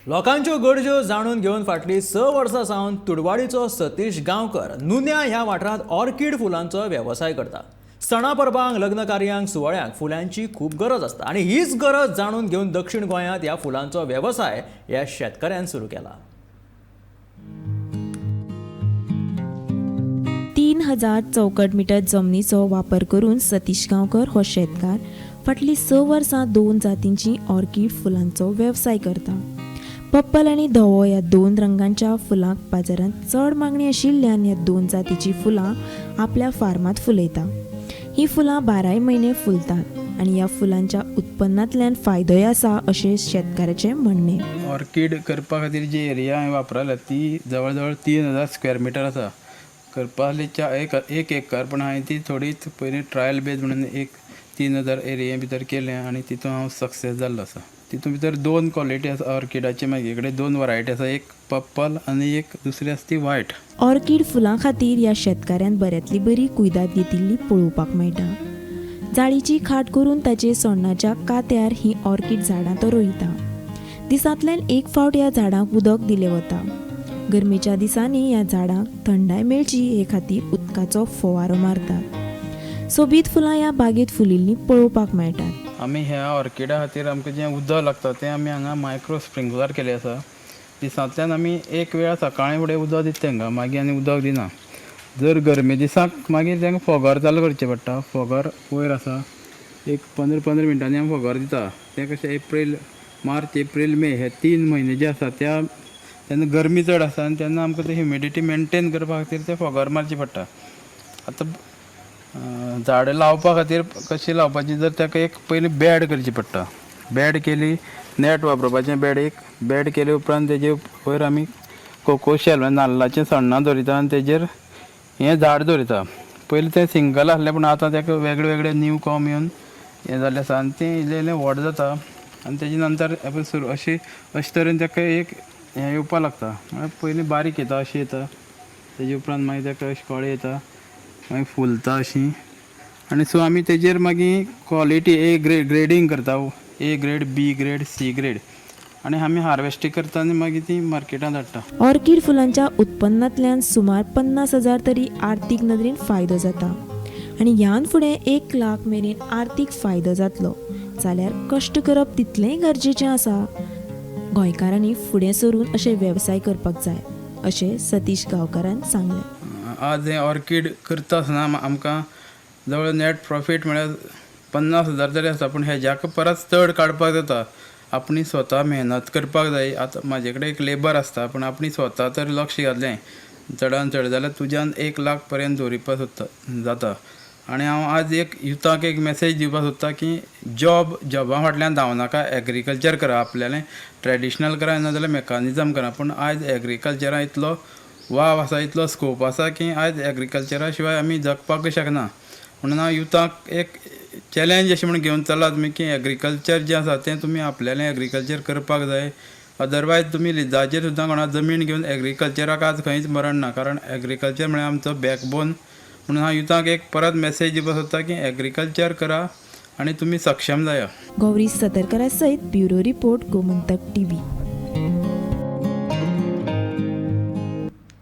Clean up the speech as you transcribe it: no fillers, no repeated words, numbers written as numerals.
लोकांच्यो गरजो जाणून घेवन फाटलीं 6 वर्सां सावन तुडवाडीचो सतीश गांवकर नुन्या ह्या वाठारांत ऑर्किड फुलांचो वेवसाय करता. सणा परबांक, लग्न कार्यांक, सुवाळ्यांक फुलांची खूब गरज आसता आनी हीच गरज जाणून घेवन दक्षिण गोंयांत ह्या फुलांचो वेवसाय ह्या शेतकऱ्यान सुरू केला. 3000 चौकट मिटर जमनीचो वापर करून सतीश गांवकर हो शेतकार फाटलीं 6 वर्सां 2 जातींची ऑर्किड फुलांचो वेवसाय करता. पर्पल आनी धवो ह्या 2 रंगांच्या फुलांक बाजारांत चड मागणी आशिल्ल्यान ह्या 2 जातीचीं फुलां आपल्या फार्मांत फुलयता. ही फुलां 12 म्हयने फुलतात आनी ह्या फुलांच्या उत्पन्नांतल्यान फायदोय आसा अशें शेतकाराचें म्हणणें. ऑर्किड करपा खातीर जी एरिया हांवें वापरल्या ती जवळ जवळ 3000 स्क्वेअर मिटर आसा. करपा जाल्यार 1 एकर, पूण हांवें ती थोडीच पयलीं ट्रायल बेज म्हणून एक 3000 एरिये भितर केलें आनी तितून हांव सक्सेस जाल्लो आसा. तितून भितर 2 क्वॉलिटी आसा ऑर्किडाची, म्हाजे कडेन 2 वरायटी आसा, एक पर्पल आनी एक दुसरी आसा ती व्हायट. ऑर्किड फुलां खातीर ह्या शेतकाऱ्यान बऱ्यांतली बरी कुयदाद घेतिल्ली पळोवपाक मेळटा. जाळीची खाट करून ताचे सोण्णाच्या कात्यार ही ऑर्किड झाडां तो रोयता. दिसांतल्यान 1 फावट ह्या झाडांक उदक दिलें वता. गरमेच्या दिसांनी ह्या झाडांक थंडाय मेळची हे खातीर उदकाचो फवारो मारतात. सोबीत फुलां ह्या बागेंत फुलिल्लीं पळोवपाक मेळटात. आमी ह्या ऑर्किडा खातीर आमकां जें उदक लागता तें आमी हांगा मायक्रो स्प्रिंकलर केलें आसा. दिसांतल्यान आमी 1 वेळा सकाळीं फुडें उदक दिता तांकां, मागीर आनी उदक दिना. जर गरमे दिसाक मागीर तांकां फोगर चालू करचें पडटा. फोगर वयर आसा, एक 15-15 मिनटांनी आमी फोगर दिता. तें कशें एप्रील, मार्च, एप्रील, मे हे 3 म्हयने जे आसा त्या तेन्ना गरमी चड आसा आनी तेन्ना आमकां ते ह्युमिडिटी मेनटेन करपा खातीर ते फोगर मारची पडटा. आतां झाडां लावपा खातीर कशी लावपाची, जर ताका एक पयलीं बेड करची पडटा. बेड केली, नेट वापरपाचें बेड, एक बेड केले उपरांत तेजे वयर आमी कोको शेल म्हळ्यार नाल्लाचें सण्णां दवरिता आनी तेजेर हें झाड दवरिता. पयलीं तें सिंगल आसलें, पूण आतां ताका वेगळे वेगळे न्यू कॉम येवन हें जाल्लें आसा आनी तें इल्लें इल्लें व्हड जाता आनी तेजे नंतर सुरू अशी अशे तरेन ताका एक हें येवपाक लागता. म्हळ्यार पयलीं बारीक येता, अशें येता, तेजे उपरांत मागीर ताका अशें कळे येता, मागीर फुलता अशीं. आनी सो आमी तेजेर मागीर क्वॉलिटी ए ग्रेड ग्रेडींग करता, A grade, B grade, C grade, आनी आमी हार्वेस्टींग करता आनी मागीर ती मार्केटांत हाडटा. ऑर्किड फुलांच्या उत्पन्नांतल्यान सुमार 50,000 तरी आर्थीक नदरेन फायदो जाता आनी ह्यान फुडें 1 लाख मेरेन आर्थीक फायदो जातलो जाल्यार कश्ट करप तितलेंय गरजेचें आसा. गोंयकारांनी फुडें सरून अशे वेवसाय करपाक जाय अशें सतीश गांवकारान सांगलें. आज हें ऑर्किड करता आसतना आमकां जवळ नेट प्रॉफीट म्हळ्यार 50,000 तरी आसा, पूण हेज्याक परस चड काडपाक जाता. आपणी स्वता मेहनत करपाक जाय. आतां म्हाजे कडेन एक लेबर आसता, पूण आपणी स्वता तर लक्ष घातलें चडान चड जाल्यार तुज्यान 1 लाख पर्यंत दवरिवपा सोदता जाता. आनी हांव आज एक युथाक एक मॅसेज दिवपाक सोदता की जॉबा फाटल्यान धांवनाका, एग्रीकल्चर करा, आपल्यालें ट्रेडिशनल करा, नाजाल्यार मॅकानिजम करा. पूण आयज एग्रीकल्चरा इतलो वाव आसा, इतलो स्कोप आसा की आयज एग्रीकल्चरा शिवाय आमी जगपाक शकना. म्हणून हांव युथाक एक चॅलेंज अशें म्हणून घेवन चलात तुमी की एग्रीकल्चर जें आसा तें तुमी आपल्यालें एग्रीकल्चर करपाक जाय. अदरवायज तुमी लिजाचेर सुद्दां कोणा जमीन घेवन एग्रीकल्चराक आज खंयच मरण ना, कारण एग्रीकल्चर म्हळ्यार आमचो बॅकबोन. म्हणून हांव युथाक एक परत मॅसेज दिवपाक सोदता की एग्रीकल्चर करा आनी तुमी सक्षम जाया. गौरी सतरकरा सयत ब्युरो रिपोर्ट, गोमंतक टीव्ही.